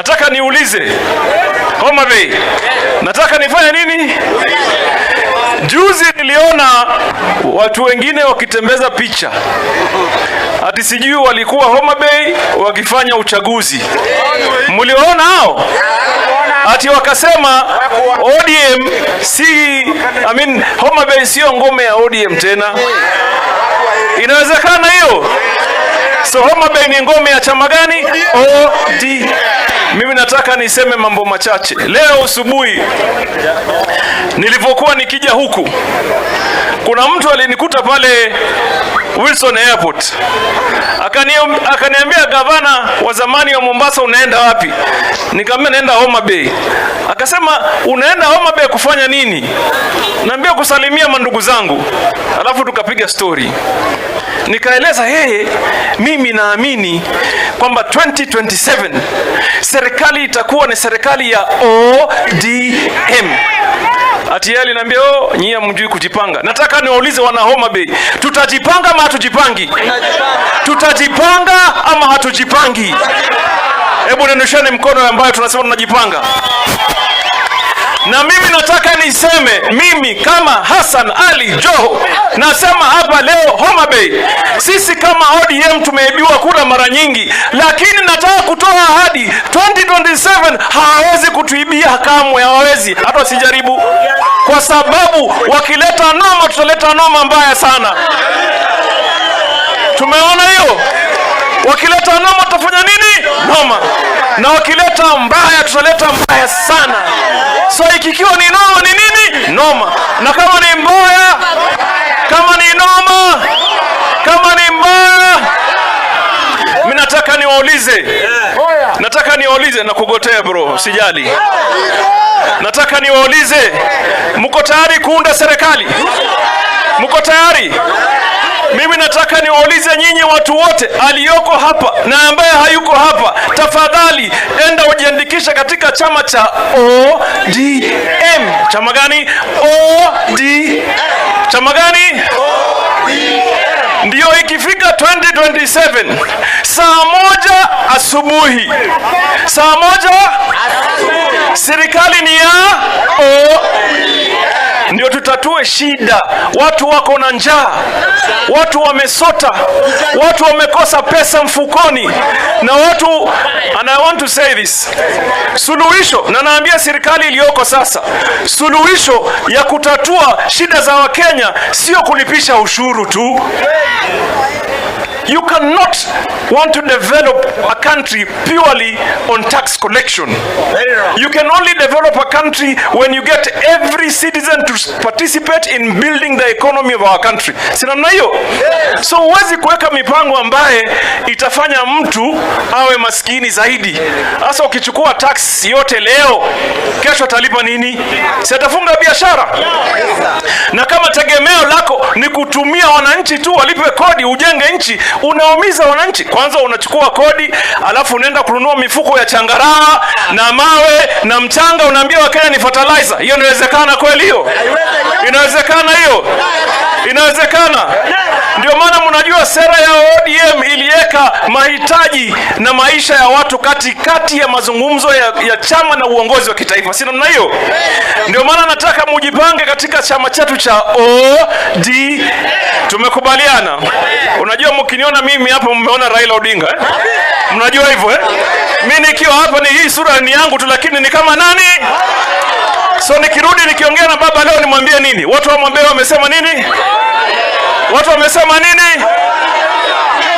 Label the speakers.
Speaker 1: Nataka niulize Homa Bay, nataka nifanye nini? Juzi niliona watu wengine wakitembeza picha ati sijui walikuwa Homa Bay wakifanya uchaguzi. Mliwaona hao? Ati wakasema ODM si, I mean, Homa Bay sio ngome ya ODM tena. Inawezekana hiyo? So Homa Bay ni ngome ya chama gani? OD. Mimi nataka niseme mambo machache. Leo asubuhi nilipokuwa nikija huku, kuna mtu alinikuta pale Wilson Airport akaniambia, "Gavana wa zamani wa Mombasa, unaenda wapi?" Nikamwambia, "Naenda Homa Bay." Akasema, "Unaenda Homa Bay kufanya nini?" Naambia, "Kusalimia mandugu zangu." Alafu tukapiga story, nikaeleza yeye, mimi naamini kwamba 2027 serikali itakuwa ni serikali ya ODM. Ati yeye aliniambia, "Oh, nyie hamjui kujipanga." Nataka niwaulize wana Homa Bay, tutajipanga ama hatujipangi? Tutajipanga ama hatujipangi? Hebu nionyeshane mkono ambayo tunasema tunajipanga. Na mimi nataka niseme, mimi kama Hassan Ali Joho nasema hapa leo Homa Bay, sisi kama ODM tumeibiwa kura mara nyingi, lakini nataka kutoa ahadi, 2027 hawawezi kutuibia kamwe, hawawezi hata wasijaribu, kwa sababu wakileta noma, tutaleta noma mbaya sana. Tumeona hiyo, wakileta noma tutafanya nini? Noma. Na wakileta mbaya tutaleta mbaya sana. So ikikiwa ni noma ni nini? Noma. Na kama ni mbaya, kama ni noma, kama ni mbaya, mimi nataka niwaulize, nataka niwaulize na kugotea bro, sijali. Nataka niwaulize, mko tayari kuunda serikali? Mko tayari? Mimi nataka niwaulize nyinyi watu wote aliyoko hapa na ambaye hayuko hapa, tafadhali enda ujiandikishe katika chama cha ODM. Chama gani? OD. Chama gani? Ndio ikifika 2027 saa 1 asubuhi, saa 1 serikali ni ya O, ndio tutatue shida. Watu wako na njaa, watu wamesota, watu wamekosa pesa mfukoni, na watu, and I want to say this, suluhisho, na naambia serikali iliyoko sasa, suluhisho ya kutatua shida za Wakenya sio kulipisha ushuru tu. You cannot want to develop a country purely on tax collection. You can only develop a country when you get every citizen to participate in building the economy of our country. Si namna hiyo? So huwezi kuweka mipango ambaye itafanya mtu awe maskini zaidi. Sasa ukichukua tax yote leo, kesho atalipa nini? Si atafunga biashara? Na kama tegemeo lako ni kutumia wananchi tu walipe kodi ujenge nchi, unaumiza wananchi. Kwanza unachukua kodi, alafu unaenda kununua mifuko ya changarawe na mawe na mchanga, unaambia Wakenya ni fertilizer. Hiyo inawezekana kweli? Hiyo inawezekana? Hiyo inawezekana? Ndio maana mnajua sera ya ODM iliweka mahitaji na maisha ya watu katikati ya mazungumzo ya chama na uongozi wa kitaifa, si namna hiyo? Ndio maana nataka mujipange katika chama chetu cha OD. Tumekubaliana. Unajua, mkiniona mimi hapa mmeona Raila Odinga, eh? Mnajua hivyo, eh? Mi nikiwa hapa ni hii sura ni yangu tu, lakini ni kama nani? So nikirudi nikiongea na baba leo nimwambie nini? Watu wa Mwambeo wamesema nini? Watu wamesema nini?